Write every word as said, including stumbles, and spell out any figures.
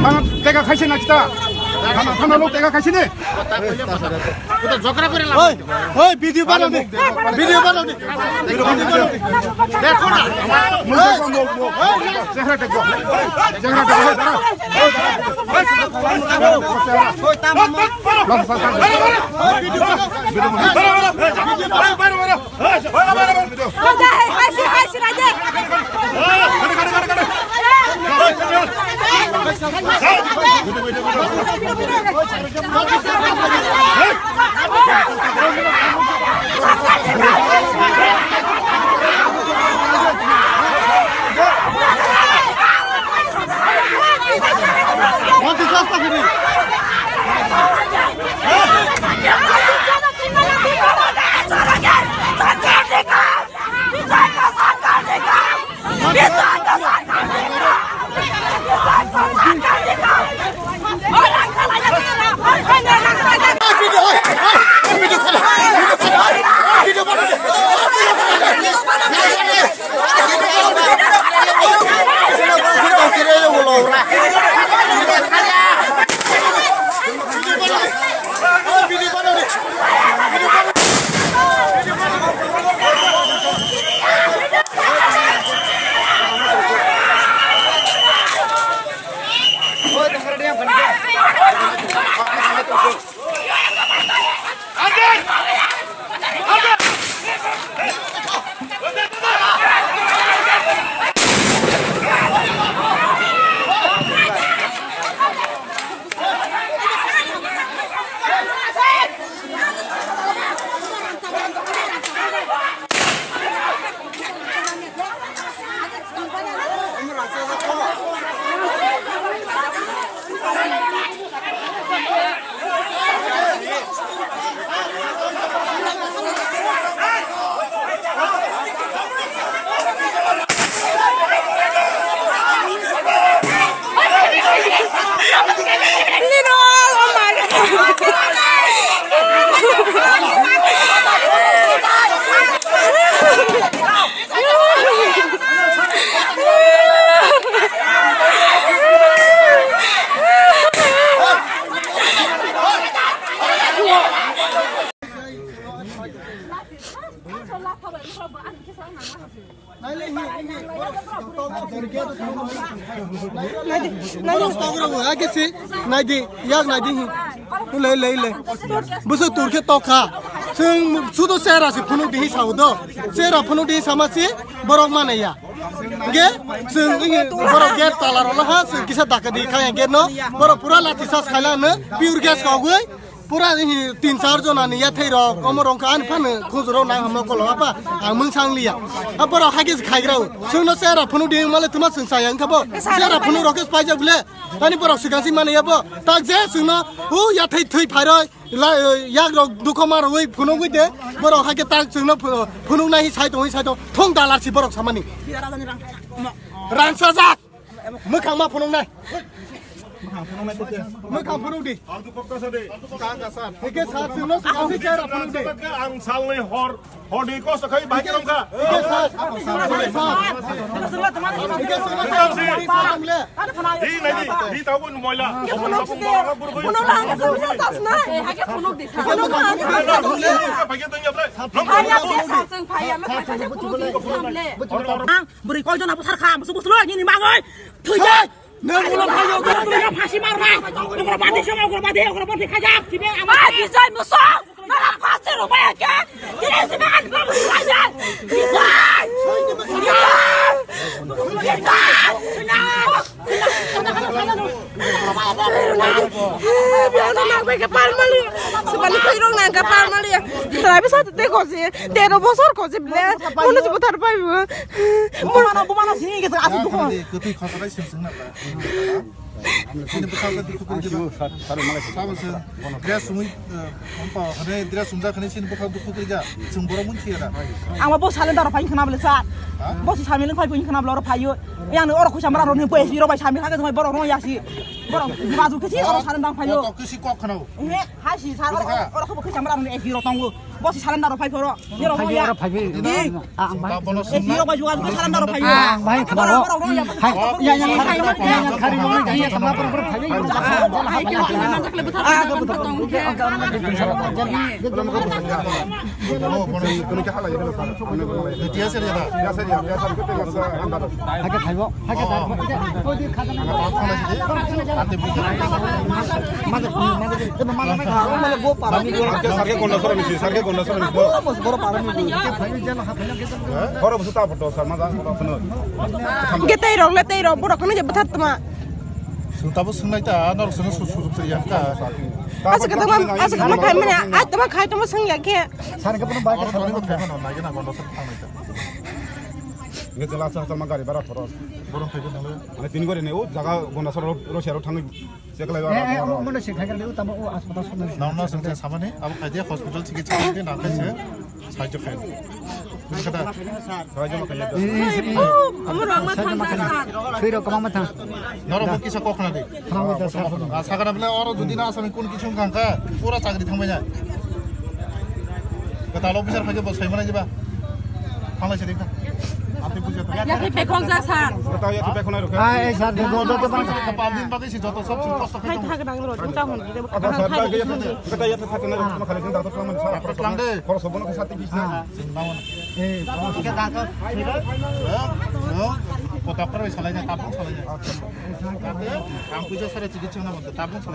Thana tega khaise na kita? Thana, thana lo tega khaise ne? Oi, oi, video banao de. Video banao de. Video banao de. Dekho na. Muk dekho, muk, muk. Chehra dekho. Chehra dekho. Oi, tamo mo. Video banao. Naidi, naidi. Naidi, yak naidi hi. Lei, lei, lei. Busu turkhe tokha. Sung sudo sera si phunu di hi sao do. Sera phunu di sama si borok manaya. Ge, sung borok gate tala rolo ha, sung kisa daka di kaya gate no. Borok pura lati sas khaila no, pure gas kogwi. Pura hi tin char jona ni yathai rok, omo rok kha ani phano khujuro nang hamo kolo apa, ang mung sang liya. Apa rok hage khaigrao. Sungno sera phunu di male tuma sung saya wngkha bo. Sera phunu rok ke paijak bile. Ani borok sikang si mani yabo. Tak je sungno u yathai thwi phairoi. La, yak rok dukho ma roi phunu gui de. Borok hage tak sungno phu-, phunu nai sai tong sai tong. Thong dalar si borok samani. Rangsa jak. Mwkhang ma phunuknai. Mwkhang phunukdi. Hike sir, chwngno swkang se chair phunukdi. Ang salni hor, horni kosto khai bai khe romkha. Hike sir, hike sir. Hike sir, hike sir. Di nai di, di tau moila. Hike phunukdi. Phaiya, phaiya, phaiya, phaiya. Bwrwi koi jona bwsar kha, musu musu lo, nini bagwi. Thwi jai. Nang ulo phaiyo, nang phasi mar nai. Ugrabadi song, ugrabadi, ugrabadi khajak. Sibe ama. Ai, Bijoy musu. Nara phasi ro baya ke. Kire sibe an babu khajak. Bijoy. Bijoy. Bijoy. Biano nang bai ka palmali. Subani koi rong nang ka palmali. Tara bisa te ko si. Tero bosor ko si ble. Mono si buthar pai bu. Bumano, bumano sini ke asu dukho. Kutui khosai sim sing na ba. Sini buthar ka dukho kuri ba. Sabo se. Dress sumui, eh, ompa hane dress sumja khane sini buthar dukho kuri ja. Sing borok mun siya da. Ang bo salen daro pai khna ble sa. Ha? Bo si salen pai khna ble oro payo. Yang ni oro khusa mara ro ni bo si ro bai sami kha ke borok ro ya si. Borok baju kisi oro salen dang payo. Kok kisi kok khna. Eh, hai si sar oro oro khubo khusa mara ro ni S D ro tongo. Bo si salen daro pai phoro. Ye ro ya. Phai phai. Di. Ah, ang bai. Bono S D ro bai juga juga salen daro payo. Ah, ang bai khna ro. Hai, ya, ya, ya, ya, ya, khari mo, ya, ya, sama pur pur phai. Ah, Hake thaibo, hake thaibo. Sarke konda sora misi, sarke konda sora misi. Boro busu ta photo sar ma da. Hake tei rok le tei rok borok kono je bwthar tma. Sung tabo sung nai ta, norok sung sung sung sung ya ka. Asa kata mam, asa kata khai manya, ai tama khai tama sung ya ke. Sar ke pun bai ke sar. Nge jela sa sama gari bara thoros. Borok khai nang le. Ani tini gari ne o jaga gona sar ro sero thangwi. Cheklai. Eh, eh, amo mona se khai le o tama o aspatal sung. Nang na sung samani, abo khai dia hospital chikitsa khai dia nang khai se. Sahajyo khayo. Buji kha da? Sahajyo ma khayo. Amar rok ma thang sa. Thwi rok kwbangma thang. Norok bo kisa kok khna di. Khna di da sa. Ah, sakana bole oro jodi na asami kun kichung kang kha, pura chakri thang bai na. Kwtal officer phai bo sai mana jiba. Thanglai se dikha. Apni buji kha. Ya thai pekhok ja san. Kwtal ya thai pekhok nai rok. Ah, eh, sir, do, do, do, do, bang. Kapal din bagwi si joto sob sin kosto khai. Hai thak nang ro, jung ta hon. Kwtal ya thai pekhok nai rok. Kwtal ya thai pekhok nai rok. Tlang de. Khorok sobono kisa tibis na. Kotak bai salai na, tapung salai na. Ang puja sara chikitsa na, tapung salai.